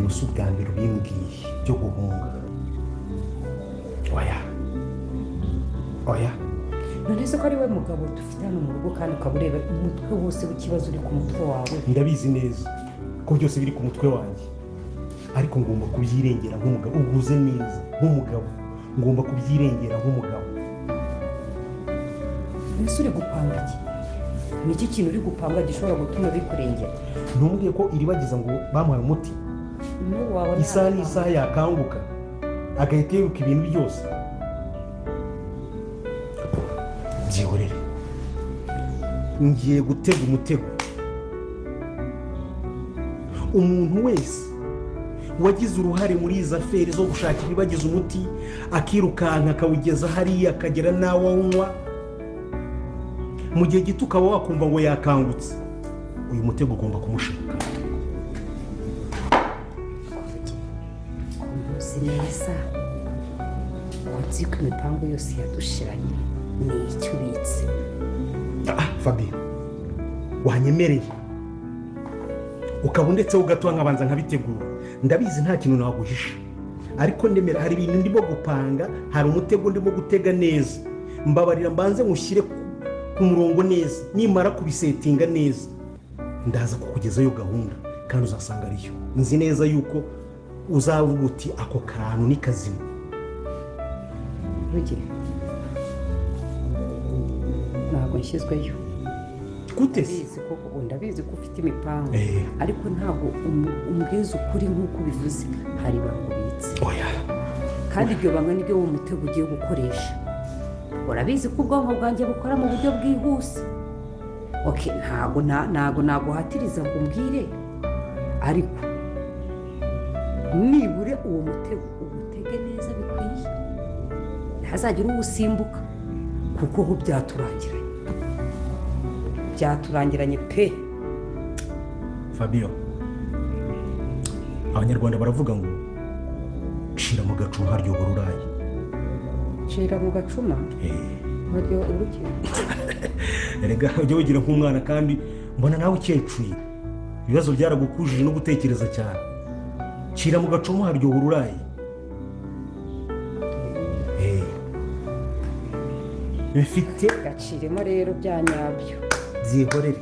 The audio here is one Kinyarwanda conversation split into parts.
Bintu si ubwa mbere ubimbwiye byo guhunga. Oya, oya. None se ko ari we mugabo dufite hano mu rugo, kandi ukaba ureba umutwe wose w'ikibazo uri ku mutwe wawe? Ndabizi neza ko byose biri ku mutwe wanjye, ariko ngomba kubyirengera nk'umugabo. Uguze neza nk'umugabo, ngomba kubyirengera nk'umugabo. Mbese uri gupanga iki? Ni iki kintu uri gupanga gishobora gutuma bikurengera? Ntumbwiye ko Iribagiza ngo bamuhaye umuti. N'ubu wabona Isaha n'isaha yakanguka agahita yibuka ibintu byose. Byihorere, ngiye gutega umutego. Umuntu wese wagize uruhare muri izi affaires zo gushaka Iribagiza umuti, akirukanka akawugeza hariya, akagera n'awo awunywa, mu gihe gito ukaba wakumva ngo yakangutse, uyu mutego ugomba kumushaka. Ko muzi neza, ko nzi ko imipango yose yadushiranye, ni icyo ubitse? Ah, Fabi, wanyemereye ukaba undetseho gato nkabanza nkabitegura. Ndabizi nta kintu naguhisha, ariko ndemera, hari ibintu ndimo gupanga, hari umutego ndimo gutega neza. Mbabarira mbanze nkushyire ku murongo neza. Nimara kubisetinga neza, ndaza kukugezayo gahunda kandi uzasanga ariyo. Nzi neza yuko uzavuga uti: "Ako kantu ni kazima." Ruge, ntabwo nshyizweyo. Gute se? Ndabizi ko ndabizi ko ufite imipango, ariko ntabwo umbwiza ukuri nk'uko ubivuze. Hari ibanga ubitse. Oya. Kandi iryo banga niryo uwo mutego ugiye gukoresha. Urabizi ko ubwonko bwanjye bukora mu buryo bwihuse. Okay, ntabwo naguhatiriza ngo umbwire, ariko nibure uwo mutego uwutege neza bikwiye, ntihazagire uwusimbuka, kuko ho byaturangiranye, byaturangiranye pe. Fabio, Abanyarwanda baravuga ngo: "Cira mu gacuma haryoga ururayi." Cira mu gacuma haryo uruki? Erega ujya wigira nk'umwana, kandi mbona nawe ukecuye, ibibazo byaragukujije no gutekereza cyane. Cira mu gacuma haryoha ururayi. Bifite Gaciremo rero bya nyabyo. Byihorere,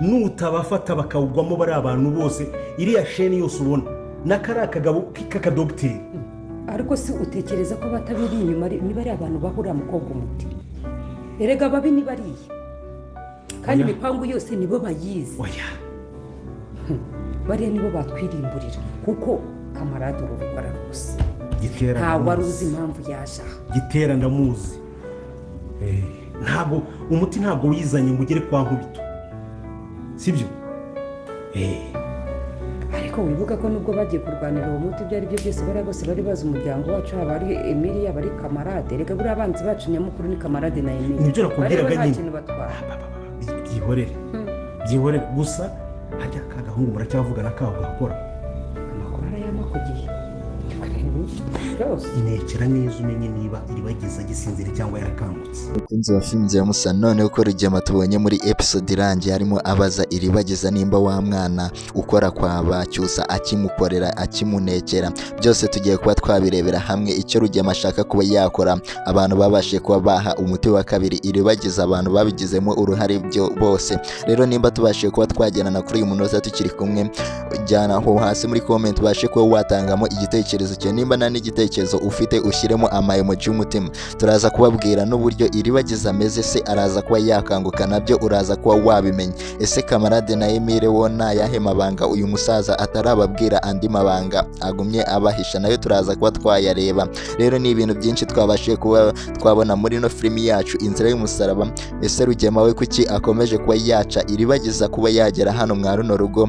nutabafata bakawugwamo bari abantu bose, iriya chaîne yose ubona n'akariya kagabo k'akadogiteri. Ariko si utekereza ko batabiri inyuma niba ari abantu bahuriya mukobwa umuti? Erega babi ni bariya, kandi Oya. imipangu yose nibo bayizi. Oya. Bariya nibo batwirimburira, kuko kamarade uru rugo araruzi. Gitera Ntabwo wari ndamuzi. uzi impamvu yaje aha. Gitera ndamuzi. Ntabwo umuti, ntabwo wizanye ngo ugere kwa Nkubito, sibyo? Ariko wibuka ko nubwo bagiye kurwanira uwo muti, ibyo ari byo byose bariya bose bari bazi umuryango wacu, haba ari Emili, yaba ari kamarade. Reka, buriya abanzi bacu nyamukuru ni kamarade na Emili. Nibyo nakubwiraga. Bariya bo nta Nyine. kintu batwara. Byihorere, byihorere. Gusa harya ka gahungu muracyavugana kaho gakora? Amakuru arayama ku gihe byose. Inekera neza umenye niba Iribagiza agisinzira cyangwa yarakangutse. Umukunzi wa filime ya Musa, noneho ko Rugema tubonye muri episode irangiye harimo abaza Iribagiza nimba wa mwana ukora kwa ba Cyusa akimukorera, akimunekera, byose tugiye kuba twabirebera hamwe. Icyo Rugema ashaka kuba yakora, abantu babashije kuba baha umuti wa kabiri Iribagiza, abantu babigizemo uruhare byo bose. Rero nimba tubashije kuba twagendana kuri uyu munota tukiri kumwe, jyana aho hasi muri comment ubashe kuba watangamo igitekerezo cyawe. Nimba nta n'igitekerezo ufite, ushyiremo ama emoji y'umutima. Turaza kubabwira n'uburyo Iribagiza ameze. Se araza kuba yakanguka? Nabyo uraza kuba wabimenya. Ese kamarade na Emile wo ni ayahe mabanga uyu musaza atarababwira? Andi mabanga agumye abahisha nayo turaza kuba twayareba. Rero ni ibintu byinshi twabashije kuba twabona muri ino filimi yacu Inzira y'Umusaraba. Ese Rugema we kuki akomeje kuba yaca Iribagiza kuba yagera hano mwa runo rugo,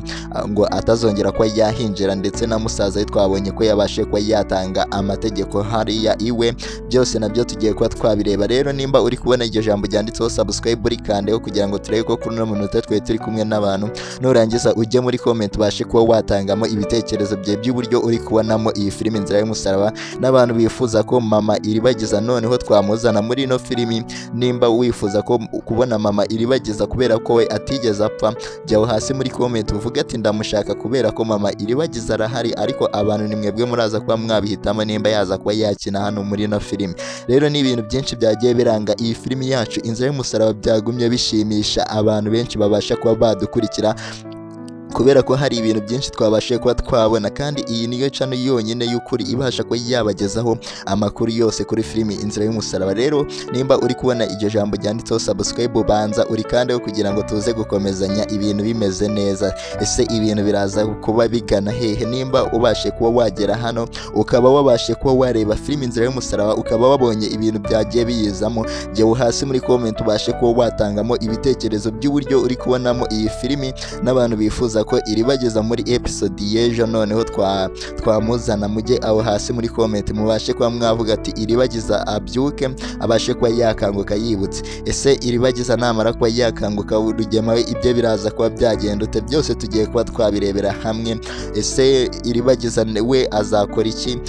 ngo atazongera kuba yahinjira? Ndetse na musaza we twabonye ko yabashije kuba yatanga amategeko hariya iwe. Byose nabyo tugiye kuba twabireba. Rero nimba uri kubona iryo jambo ryanditseho subscribe, urikandeho kugira ngo turebe ko kuri uno munota twari turi kumwe n'abantu. Nurangiza ujye muri comment ubashe kuba watangamo ibitekerezo byawe by'uburyo uri kubonamo iyi filimi Inzira y'Umusaraba, n'abantu bifuza ko mama Iribagiza noneho twamuzana muri ino filimi. Nimba wifuza ko kubona mama Iribagiza kubera ko we atigeze apfa, jya aho hasi muri comment uvuge ati ndamushaka kubera ko mama Iribagiza arahari. Ariko abantu ni mwebwe muraza kuba mwabihitamo nimba yaza kuba yakina hano muri ino filimi. Rero ni ibintu byinshi byagiye biranga iyi filimi yacu Inzira y'Umusaraba, byagumye bishimisha abantu benshi babasha kuba badukurikira, kubera ko hari ibintu byinshi twabashije kuba twabona. Kandi iyi niyo channel yonyine y'ukuri ibasha kuba yabagezaho amakuru yose kuri filimi Inzira y'Umusaraba. Rero nimba uri kubona iryo jambo ryanditseho subscribe, banza urikandeho kugira ngo tuze gukomezanya ibintu bimeze neza. Ese ibintu biraza kuba bigana hehe? Nimba ubashe kuba wagera hano, ukaba wabashe kuba wareba filimi Inzira y'Umusaraba, ukaba wabonye ibintu byagiye biyizamo, jya hasi muri comment ubashe kuba watangamo ibitekerezo by'uburyo uri kubonamo iyi filimi, n'abantu bifuza ko Iribageza muri episode y'ejo noneho twamuzana. Mujye aho hasi muri comment mubashe kuba mwavuga ati Iribagiza abyuke, abashe kuba yakanguka yibutse. Ese Iribagiza namara kuba yakanguka, Rugema we ibyo biraza kuba byagenda ute? Byose tugiye kuba twabirebera hamwe. Ese Iribagiza we azakora iki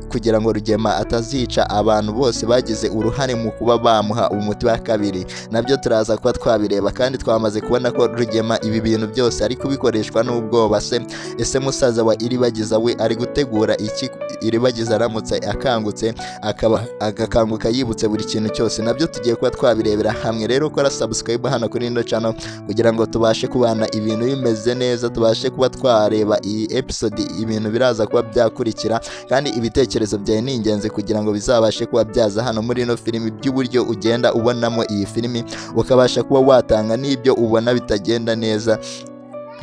kugira ngo Rugema atazica abantu bose bagize uruhare mu kuba bamuha umuti wa kabiri? Nabyo turaza kuba twabireba. Kandi twamaze kubona ko Rugema ibi bintu byose ari kubikoreshwa n'ubwoba. Se ese musaza wa Iribagiza we ari gutegura iki Iribagiza aramutse akangutse, akaba agakanguka yibutse buri kintu cyose? Nabyo tugiye kuba twabirebera hamwe. Rero kora subscribe hano kuri ino channel kugira ngo tubashe kubana ibintu bimeze neza, tubashe kuba twareba iyi episode, ibintu biraza kuba byakurikira. Kandi ibitekerezo byawe ni ingenzi kugira ngo bizabashe kuba byaza hano muri ino filimi, by'uburyo ugenda ubonamo iyi filimi, ukabasha kuba watanga n'ibyo ubona bitagenda neza.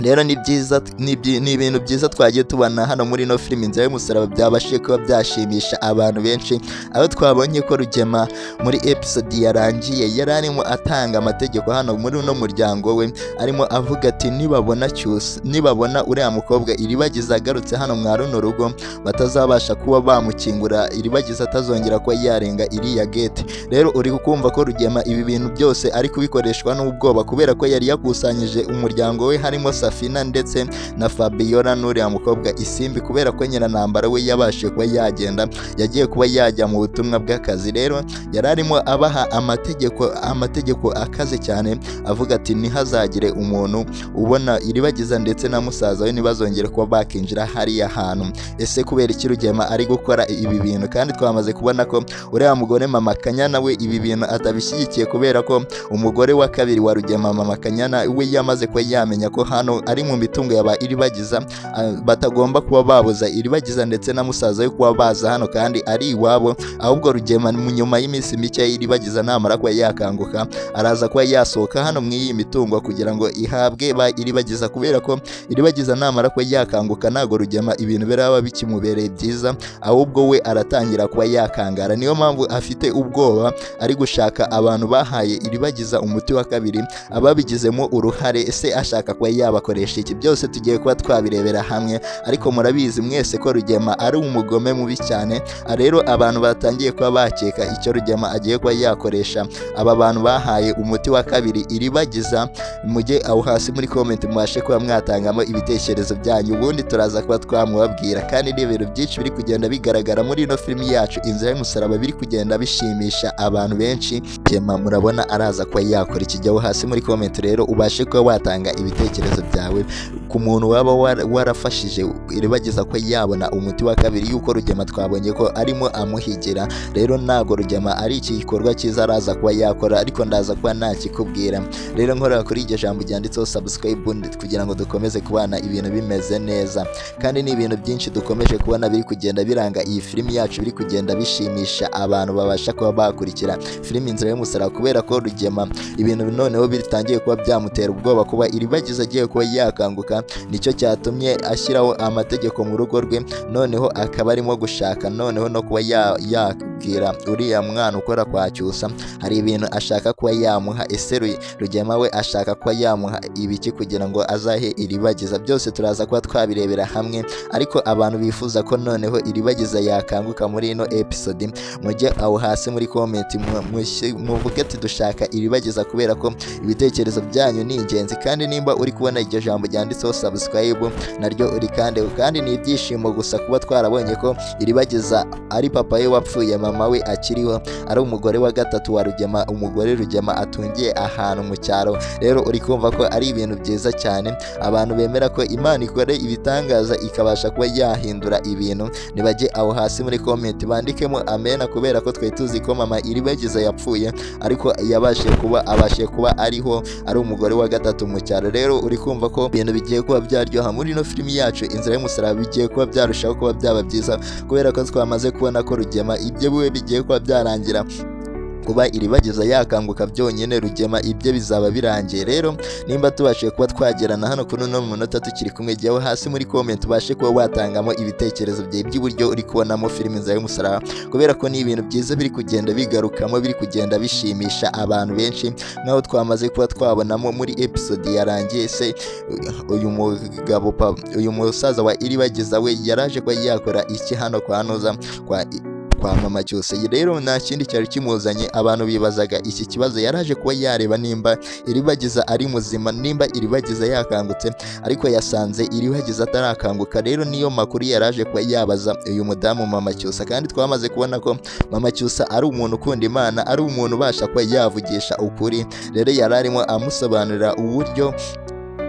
Rero ni byiza, ni ibintu byiza twagiye tubona hano muri ino filimi Inzira y'Umusaraba, byabashije kuba byashimisha abantu benshi, aho twabonye ko Rugema muri episode yarangiye yari arimo atanga amategeko hano muri uno muryango we, arimo avuga ati nibabona Cyusa, nibabona uriya mukobwa Iribagiza agarutse hano mwa runo rugo, batazabasha kuba bamukingura, Iribagiza atazongera kuba yarenga iriya gate. Rero uri kumva ko Rugema ibi bintu byose ari kubikoreshwa n'ubwoba, kubera ko yari yakusanyije umuryango we, harimo Safina ndetse na Fabiola n'uriya mukobwa Isimbi, kubera ko Nyiranambara we yabashije kuba yagenda, yagiye kuba yajya mu butumwa bw'akazi. Rero yari arimo abaha amategeko akaze cyane, avuga ati ntihazagire umuntu ubona Iribagiza ndetse na musaza we, ntibazongere kuba bakinjira hariya hantu. Ese kubera iki Rugema ari gukora ibi bintu? Kandi twamaze kubona ko uriya mugore mama Kanyana we ibi bintu atabishyigikiye, kubera ko umugore wa kabiri wa Rugema, mama Kanyana, we yamaze kuba yamenya ko hano ari mu mitungo ya ba Iribagiza, batagomba kuba babuza Iribagiza ndetse na musaza we kuba baza hano kandi ari iwabo. Ahubwo Rugema mu nyuma y'iminsi mike, Iribagiza namara kuba yakanguka, araza kuba yasohoka hano mu iyi mitungo kugira ngo ihabwe ba Iribagiza, kubera ko Iribagiza namara kuba yakanguka, ntago Rugema ibintu biraba bikimubereye byiza, ahubwo we aratangira kuba yakangara. Niyo mpamvu afite ubwoba, ari gushaka abantu bahaye Iribagiza umuti wa kabiri, ababigizemo uruhare. Ese ashaka kuba yabakoresha iki? Byose tugiye kuba twabirebera hamwe. Ariko murabizi mwese ko Rugema ari umugome mubi cyane. Rero abantu batangiye kuba bakeka icyo Rugema agiye kuba yakoresha aba bantu bahaye umuti wa kabiri Iribagiza. Mujye aho hasi muri comment mubashe kuba mwatangamo ibitekerezo byanyu, ubundi turaza kuba twamubabwira. Kandi ni ibintu byinshi biri kugenda bigaragara muri ino filimi yacu Inzira y'Umusaraba, biri kugenda bishimisha abantu benshi. Rugema murabona araza kuba yakora ikijyaho hasi muri comment. Rero ubashe kuba watanga ibitekerezo byawe ku muntu waba warafashije Iribagiza ko yabona umuti wa kabiri, yuko Rugema twabonye ko arimo amuhigira. Rero ntabwo Rugema ari iki gikorwa cyiza araza kuba yakora, ariko ndaza kuba nakikubwira. Rero nkorera kuri iryo jambo ryanditseho subscribe kugira ngo dukomeze kubana ibintu bimeze neza. Kandi ni ibintu byinshi dukomeje kubona biri kugenda biranga iyi filimi yacu, biri kugenda bishimisha abantu babasha kuba bakurikira filimi Inzira y'Umusaraba, kubera ko Rugema ibintu noneho bitangiye kuba byamutera ubwoba kuba Iribagiza agiye kuba yakanguka. Rugema. Nicyo cyatumye ashyiraho amategeko mu rugo rwe, noneho akaba arimo gushaka noneho no kuba yabwira uriya mwana ukora kwa Cyusa hari ibintu ashaka kuba yamuha. Ese Rugema we ashaka kuba yamuha ibiki kugira ngo azahe Iribagiza? Byose turaza kuba twabirebera hamwe. Ariko abantu bifuza ko noneho Iribagiza yakanguka muri ino episode, mujye aho hasi muri comment muvuge ati dushaka Iribagiza, kubera ko ibitekerezo byanyu ni ingenzi. Kandi nimba uri kubona iryo jambo ryanditseho subscribe, naryo urikande. Kandi ni ibyishimo gusa kuba twarabonye ko Iribagiza ari papa we wapfuye, mama we akiriho, ari umugore wa gatatu wa Rugema, umugore Rugema atungiye ahantu mu cyaro. Rero uri kumva ko ari ibintu byiza cyane. Abantu bemera ko Imana ikora ibitangaza ikabasha kuba yahindura ibintu, nibajye aho hasi muri comment bandikemo amena, kubera ko twari tuzi ko mama Iribagiza yapfuye, ariko yabashije kuba abashije kuba ariho, ari umugore wa gatatu mu cyaro. Rero uri kumva ko ibintu bigiye kuba byaryoha muri ino filimi yacu Inzira y'Umusaraba, bigiye kuba byarushaho kuba byaba byiza, kubera ko twamaze kubona ko Rugema ibyo biwe bigiye kuba byarangira. Kuba Iribagiza yakanguka byonyine, Rugema ibye bizaba birangiye. Rero nimba tubashije kuba twagerana hano kuri uno munota tukiri kumwe, jyaho hasi muri comment ubashe kuba watangamo ibitekerezo byawe by'uburyo uri kubonamo filimi Inzira y'Umusaraba, kubera ko ni ibintu byiza biri kugenda bigarukamo, biri kugenda bishimisha abantu benshi, nk'aho twamaze kuba twabonamo muri episode yarangiye. Se uyu mugabo uyu musaza wa Iribagiza we yaraje kuba yakora iki hano kwa Noza kwa mama Cyusa? Rero nta kindi cyari kimuzanye, abantu bibazaga iki kibazo. Yaraje kuba yareba nimba Iribagiza ari muzima, nimba Iribagiza yakangutse, ariko yasanze Iribagiza atarakanguka. Rero niyo makuru yaraje kuba yabaza uyu mudamu mama Cyusa. Kandi twamaze kubona ko mama Cyusa ari umuntu ukunda Imana, ari umuntu ubasha kuba yavugisha ukuri. Rero yari arimo amusobanurira uburyo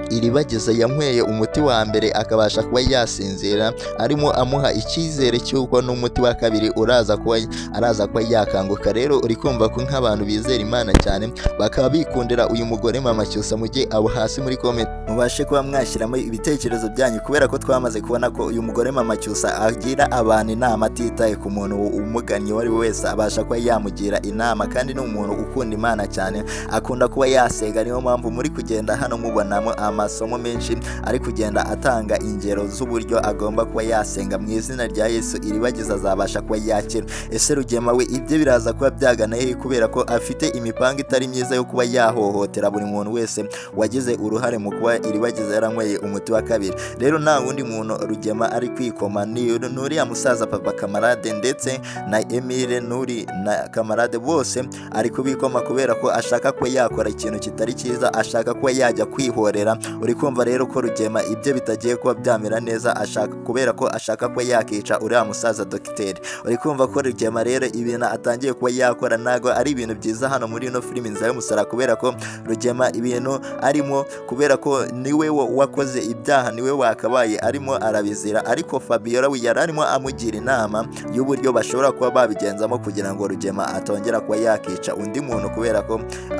Iribagiza yanyweye umuti wa mbere akabasha kuba yasinzira, arimo amuha icyizere cy'uko n'umuti wa kabiri uraza kuba araza kuba yakanguka. Rero uri kumva ko nk'abantu bizera Imana cyane bakaba bikundira uyu mugore mama Cyusa, mujye abo hasi muri comment mubashe kuba mwashyiramo ibitekerezo byanyu, kubera ko twamaze kubona ko uyu mugore mama Cyusa agira abantu inama atitaye ku muntu umugannye uwo ari we wese, abasha kuba yamugira inama. Kandi ni umuntu ukunda Imana cyane, akunda kuba yasenga. Niyo mpamvu muri kugenda hano mubonamo amasomo menshi ari kugenda atanga ingero z'uburyo agomba kuba yasenga. Mu izina rya Yesu, Iribagiza azabasha kuba yakira. Ese Rugema we ibyo biraza kuba byagana hehe, kubera ko afite imipango itari myiza yo kuba yahohotera buri muntu wese wagize uruhare mu kuba Iribagiza yaranyweye umuti wa kabiri? Rero nta wundi muntu Rugema ari kwikoma, ni nuriya musaza papa Kamarade ndetse na Emile Nuri na Kamarade, bose ari kubikoma kubera ko ashaka kuba yakora ikintu kitari cyiza, ashaka kuba yajya kwihorera. Uri kumva rero ko Rugema ibyo bitagiye kuba byamera neza, ashaka kubera ko ashaka kuba yakica uriya musaza dogiteri. Uri kumva ko Rugema rero ibintu atangiye kuba yakora ntago ari ibintu byiza hano muri ino filimi Inzira y'Umusaraba, kubera ko Rugema ibintu arimo, kubera ko niwe wakoze ibyaha, niwe wakabaye arimo arabizira. Ariko Fabiola we yari arimo amugira inama y'uburyo bashobora kuba babigenzamo kugira ngo Rugema atongera kuba yakica undi muntu, kubera ko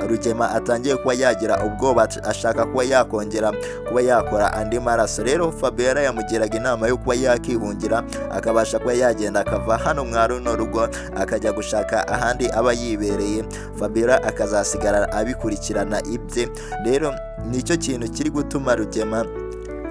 Rugema atangiye kuba yagira ubwoba, ashaka kuba yakongera kuba yakora andi maraso. Rero Fabiola yamugiraga inama yo kuba yakihungira, akabasha kuba yagenda akava hano mwa runo rugo, akajya gushaka ahandi aba yibereye, Fabiola akazasigara abikurikirana ibye. Rero nicyo kintu kiri gutuma Rugema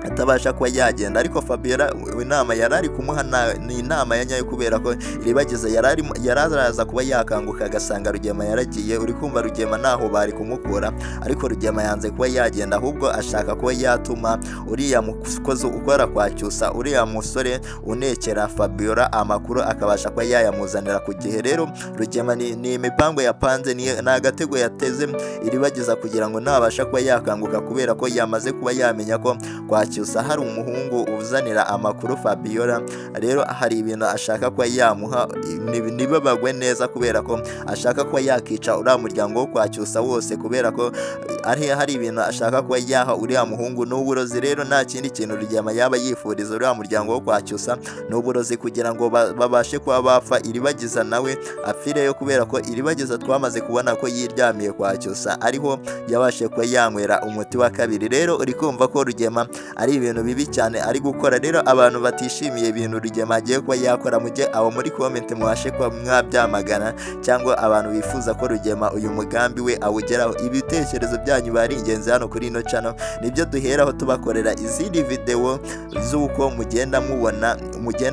atabasha kuba yagenda. Ariko Fabiola inama yari ari kumuha ni inama ya nyayo, kubera ko Iribagiza yari araza kuba yakanguka agasanga Rugema yaragiye. Uri kumva Rugema ntaho bari kumukura, ariko Rugema yanze kuba yagenda, ahubwo ashaka kuba yatuma uriya mukozi ukora kwa Cyusa, uriya musore unekera Fabiola amakuru, akabasha kuba yayamuzanira ku gihe. Rero Rugema ni imipango yapanze, ni agatego yateze Iribagiza kugira ngo nabasha kuba yakanguka, kubera ko yamaze kuba yamenya ko kwa Cyusa hari umuhungu uzanira amakuru Fabiola. Rero hari ibintu ashaka kuba yamuha ntibabagwe neza, kubera ko ashaka kuba yakica uriya muryango wo kwa Cyusa wose, kubera ko hari ibintu ashaka kuba yaha uriya muhungu ni uburozi. Rero nta kindi kintu Rugema yaba yifuriza uriya muryango wo kwa Cyusa, ni uburozi kugira ngo babashe kuba bapfa, Iribagiza nawe apfireyo, kubera ko Iribagiza twamaze kubona ko yiryamiye kwa Cyusa, ariho yabashije kuba yanywera umuti wa kabiri. Rero uri kumva ko Rugema ari ibintu bibi cyane ari gukora. Rero abantu batishimiye ibintu Rugema agiye kuba yakora, mujye aho muri comment mubashe kuba mwabyamagana, cyangwa abantu bifuza ko Rugema uyu mugambi we awugeraho. Ibitekerezo byanyu bari ingenzi hano kuri ino channel, nibyo duheraho tubakorera izindi video z'uko mugenda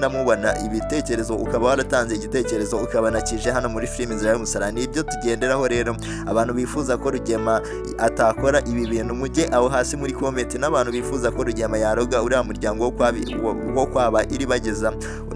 mubona ibitekerezo. Ukaba waratanze igitekerezo, ukabona kije hano muri filime Inzira y'Umusaraba, nibyo tugenderaho. Rero abantu bifuza ko Rugema atakora ibi bintu, mujye aho hasi muri comment, n'abantu bifuza ko Rugema yaroga uriya muryango wo kwaba Iribageza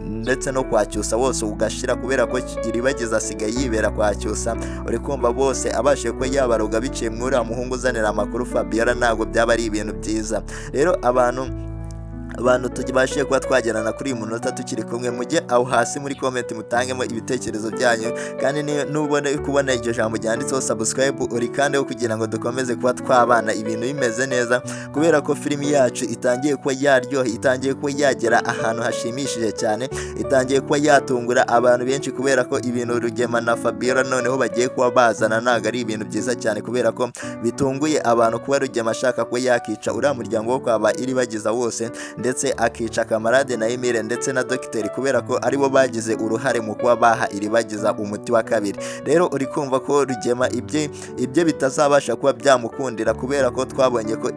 ndetse no kwa Cyusa wose ugashira, kubera ko Iribagiza asigaye yibera kwa Cyusa. Uri kumva bose abashije kuba yabaroga biciye muri uriya muhungu uzanira amakuru Fabiola, ntabwo byaba ari ibintu byiza. Rero abantu tubashije kuba twagerana kuri uyu munota tukiri kumwe, mujye aho hasi muri comment mutangemo ibitekerezo byanyu. Kandi nubona kubona iryo jambo ryanditseho subscribe, uri kandi kugira ngo dukomeze kuba twabana ibintu bimeze neza, kubera ko filimi yacu itangiye kuba yaryoha, itangiye kuba yagera ahantu hashimishije cyane, itangiye kuba yatungura abantu benshi, kubera ko ibintu Rugema na Fabiola noneho bagiye kuba bazana ntabwo ari ibintu byiza cyane, kubera ko bitunguye abantu kuba Rugema ashaka kuba yakica uriya muryango wo kwaba Iribagiza wose, ndetse akica Kamarade na Emile ndetse na dogiteri, kubera ko aribo bagize uruhare mu kuba baha Iribagiza umuti wa kabiri. Rero uri kumva ko Rugema ibye bitazabasha kuba byamukundira, kubera ko twabonye ko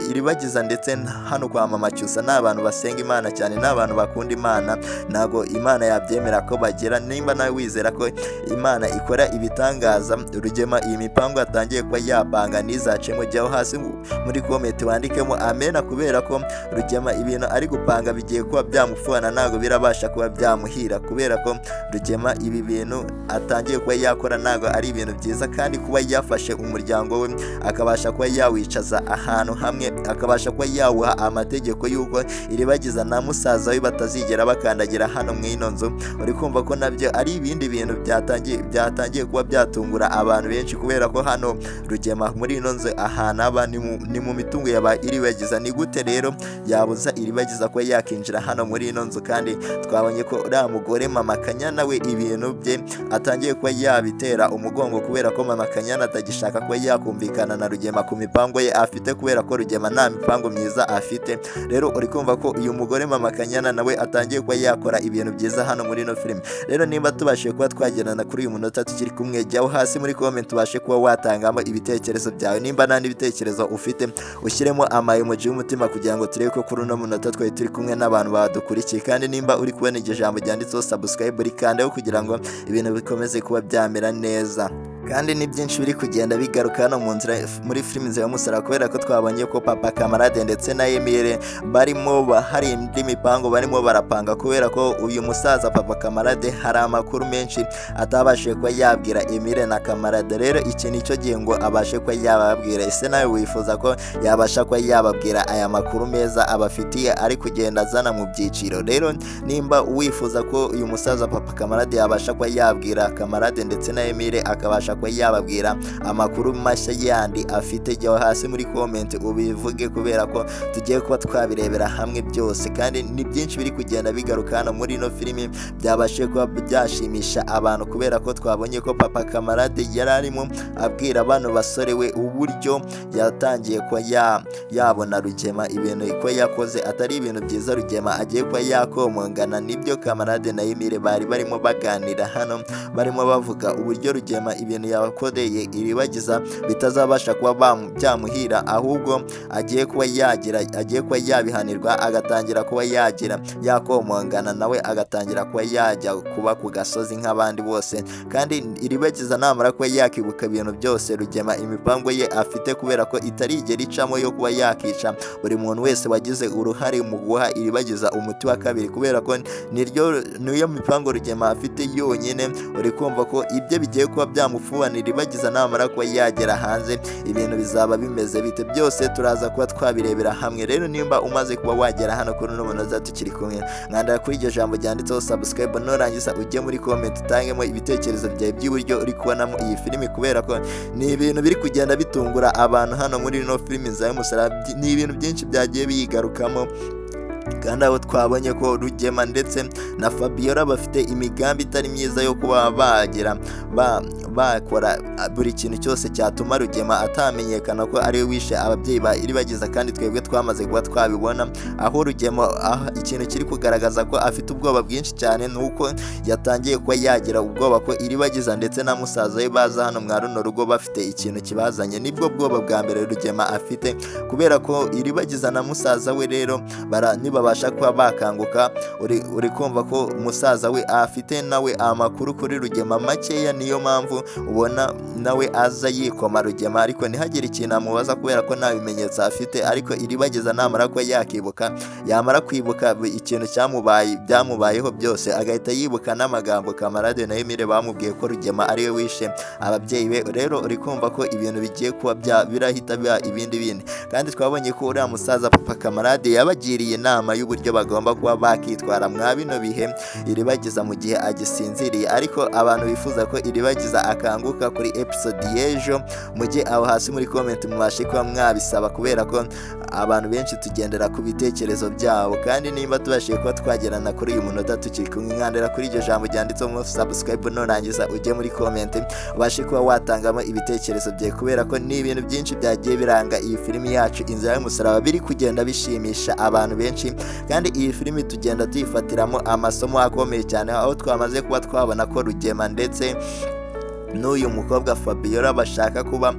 Iribagiza ndetse hano kwa Mama Cyusa ni abantu basenga Imana cyane, ni abantu bakunda Imana. Ntabwo Imana yabyemera ko bagera. Nimba nawe wizera ko Imana ikora ibitangaza, Rugema iyi mipango yatangiye kuba yapanga ntizacemo, jyaho hasi muri comment wandikemo amena, kubera ko Rugema ibintu ari gupanga bigiye kuba byamupfana, ntabwo birabasha kuba byamuhira, kubera ko Rugema ibi bintu atangiye kuba yakora ntabwo ari ibintu byiza. Kandi kuba yafashe umuryango we akabasha kuba yawicaza ahantu hamwe, akabasha kuba yawuha amategeko y'uko Iribagiza na musaza we batazigera bakandagira hano mu ino nzu, uri kumva ko nabyo ari ibindi bintu byatangiye kuba byatungura abantu benshi, kubera ko hano Rugema muri ino nzu ahantu aba ni mu mitungo yaba Iribagiza. Ni gute rero yabuza Iribagiza kuba yakinjira hano muri ino nzu? Kandi twabonye ko uriya mugore Mama Kanyana we ibintu bye atangiye kuba yabitera umugongo, kubera ko Mama Kanyana atagishaka kuba yakumvikana na Rugema ku mipango ye afite, kubera ko Rugema nta mipango myiza afite. Rero uri kumva ko uyu mugore Mama Kanyana nawe atangiye kuba yakora ibintu byiza hano muri ino filime. Rero nimba tubashije kuba twagerana kuri uyu munota tukiri kumwe, jyaho hasi muri comment ubashe kuba watangamo ibitekerezo byawe. Nimba nta n'ibitekerezo ufite, ushyiremo ama emoji y'umutima kugira ngo turebe ko kuri uno munota twari turi kumwe n'abantu badukurikiye. Kandi nimba uri kubona iryo jambo ryanditseho subscribe, rikandeho kugira ngo ibintu bikomeze kuba byamera neza. Kandi ni byinshi biri kugenda bigaruka hano mu nzira muri filimi Inzira y'Umusaraba, kubera ko twabonye ko papa Kamarade ndetse na Emile barimo hari indi mipango barimo barapanga, kubera ko uyu musaza papa Kamarade hari amakuru menshi atabashije kuba yabwira Emile na Kamarade. Rero iki ni cyo gihe ngo abashe kuba yababwira. Ese nawe wifuza ko yabasha kuba yababwira aya makuru meza abafitiye ari kugenda azana mu byiciro? Rero nimba wifuza ko uyu musaza papa Kamarade yabasha kuba yabwira Kamarade ndetse na Emile, akabasha kuba yababwira amakuru mashya yandi afite, jya hasi muri comment ubivuge, kubera ko tugiye kuba twabirebera hamwe byose. Kandi ni byinshi biri kugenda bigaruka hano muri ino filimi byabashije kuba byashimisha abantu, kubera ko twabonye ko papa Kamarade yari arimo abwira bano basore we uburyo yatangiye kuba yabona Rugema ibintu ko yakoze atari ibintu byiza, Rugema agiye kuba yakomongana. Nibyo Kamarade na Emile bari barimo baganira hano, barimo bavuga uburyo Rugema ibintu yakoreye Iribagiza bitazabasha kuba byamuhira, ahubwo agiye kuba yagira, agiye kuba yabihanirwa, agatangira kuba yagira yakomongana, nawe agatangira kuba yajya kuba ku gasozi nk'abandi bose. Kandi Iribagiza namara kuba yakibuka ibintu byose Rugema imipango ye afite, kubera ko itarigera icamo yo kuba yakica buri muntu wese wagize uruhare mu guha Iribagiza umuti wa kabiri, kubera ko niryo niyo mipango Rugema afite yonyine, uri kumva ko ibyo bigiye kuba byamupfubanira. Iribagiza namara kuba yagera hanze, ibintu bizaba bimeze bite? Byose turaza kuba twabirebera hamwe. Rero nimba umaze kuba wagera hano kuri uno munota tukiri kumwe, nkanda kuri iryo jambo ryanditseho subscribe, nurangiza ujye muri comment utangemo ibitekerezo byawe by'iburyo uri kubonamo iyi filimi, kubera ko ni ibintu biri kugenda bitungura abantu hano muri ino filimi za y'umusaraba. Ni ibintu byinshi byagiye biyigarukamo. Kandi abo twabonye ko Rugema ndetse na Fabiola bafite imigambi itari myiza yo kuba bagira bakora buri kintu cyose cyatuma Rugema atamenyekana ko ari we wishe ababyeyi ba Iribagiza, kandi twebwe twamaze kuba twabibona. Aho Rugema ikintu kiri kugaragaza ko afite ubwoba bwinshi cyane ni uko yatangiye kuba yagira ubwoba ko Iribagiza ndetse na musaza we baza hano mwa runo rugo bafite ikintu kibazanye. Nibwo bwoba bwa mbere Rugema afite, kubera ko Iribagiza na musaza we rero nibabasha kuba bakanguka, uri kumva ko musaza we afite nawe amakuru kuri Rugema makeya. Niyo mpamvu ubona nawe aza yikoma Rugema, ariko ntihagire ikintu amubaza kubera ko nta bimenyetso afite. Ariko Iribagiza namara kuba yakibuka, yamara kwibuka ikintu cyamubaye, byamubayeho byose, agahita yibuka n'amagambo Kamarade na Emile bamubwiye ko Rugema ariwe wishe ababyeyi be. Rero uri kumva ko ibintu bigiye kuba birahita biba ibindi bindi. Kandi twabonye ko uriya musaza papa Kamarade yabagiriye inama y'uburyo bagomba kuba bakitwara mwa bino bihe Iribagiza mu gihe agisinziriye. Ariko abantu bifuza ko Iribagiza akanguka kuri episode y'ejo, mujye aho hasi muri comment mubashe kuba mwabisaba, kubera ko abantu benshi tugendera ku bitekerezo byabo. Kandi nimba tubashije kuba twagerana kuri uyu munota tukiri kumwe, nkandira kuri iryo jambo ryanditseho subscribe, nurangiza ujye muri comment ubashe kuba watangamo ibitekerezo byawe, kubera ko ni ibintu byinshi byagiye biranga iyi filimi yacu Inzira y'Umusaraba, biri kugenda bishimisha abantu benshi. Kandi iyi filimi tugenda tuyifatiramo amasomo akomeye cyane, aho twamaze kuba twabona ko Rugema ndetse n'uyu mukobwa Fabiola bashaka kuba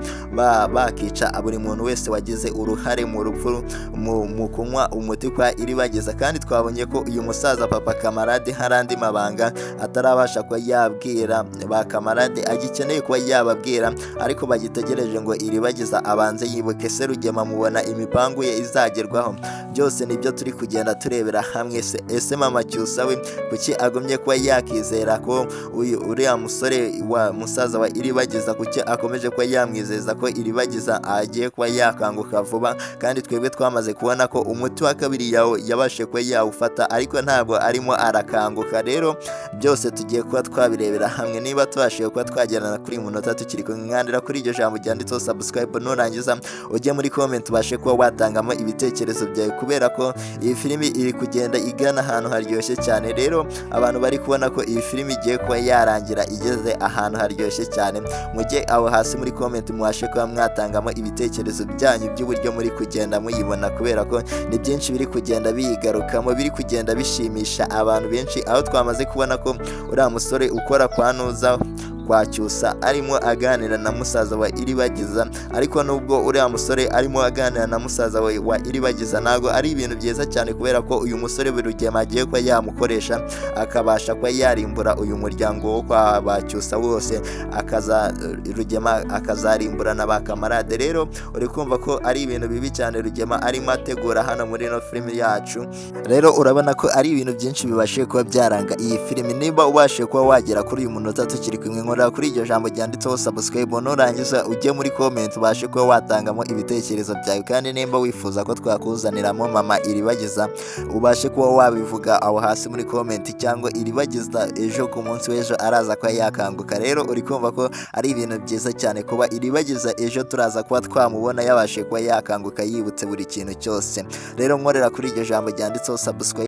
bakica buri muntu wese wagize uruhare mu rupfu mu kunywa umuti kwa Iribagiza. Kandi twabonye ko uyu musaza papa Kamarade hari andi mabanga atarabasha kuba yabwira ba Kamarade, agikeneye kuba yababwira, ariko bagitegereje ngo Iribagiza abanze yibuke. Se Rugema mubona imipangu ye izagerwaho? Byose nibyo turi kugenda turebera hamwe. Se ese mama Cyusa we kuki agumye kuba yakizera ko uyu uriya musore wa musaza wa Iribagiza, kuki akomeje kuba yamwizeza ko Iribagiza agiye kuba yakanguka vuba, kandi twebwe twamaze kubona ko umuti wa kabiri yabashije kuba yawufata, ariko ntabwo arimo arakanguka? Rero byose tugiye kuba twabirebera hamwe. Niba tubashije kuba twagerana kuri uyu munota tukiri kumwe, nkandira kuri iryo jambo ryanditseho subscribe, nurangiza ujye muri comment ubashe kuba watangamo ibitekerezo byawe, kubera ko iyi filimi iri kugenda igana ahantu haryoshye cyane. Rero abantu bari kubona ko iyi filimi igiye kuba yarangira igeze ahantu haryoshye cyane, mujye aho hasi muri comment mubashe kuba mwatangamo ibitekerezo byanyu by'uburyo muri kugenda muyibona, kubera ko ni byinshi biri kugenda biyigarukamo, biri kugenda bishimisha abantu benshi. Aho twamaze kubona ko uriya musore ukora kwa Nuza kwa Cyusa arimo aganira na musaza wa Iribagiza. Ariko nubwo uriya musore arimo aganira na musaza we wa Iribagiza, ntabwo ari ibintu byiza cyane, kubera ko uyu musore buri Rugema agiye kuba yamukoresha akabasha kuba yarimbura uyu muryango wo kwa ba Cyusa wose, akaza Rugema akazarimbura na ba Kamarade. Rero uri kumva ko ari ibintu bibi cyane Rugema arimo ategura hano muri ino filimi yacu. Rero urabona ko ari ibintu byinshi bibashije kuba byaranga iyi filimi. Niba ubashije kuba wagera kuri uyu munota tukiri kumwe, nkora kuri iryo jambo ryanditseho subscribe, nurangiza ujye muri comment ubashe kuba watangamo ibitekerezo byawe. Kandi nimba wifuza ko twakuzaniramo mama Iribagiza, ubashe kuba wabivuga aho hasi muri comment, cyangwa Iribagiza ejo ku munsi w'ejo araza kuba yakanguka. Rero uri kumva ko ari ibintu byiza cyane kuba Iribagiza ejo turaza kuba twamubona yabashe kuba yakanguka, yibutse buri kintu cyose. Rero nkorera kuri iryo jambo ryanditseho subscribe.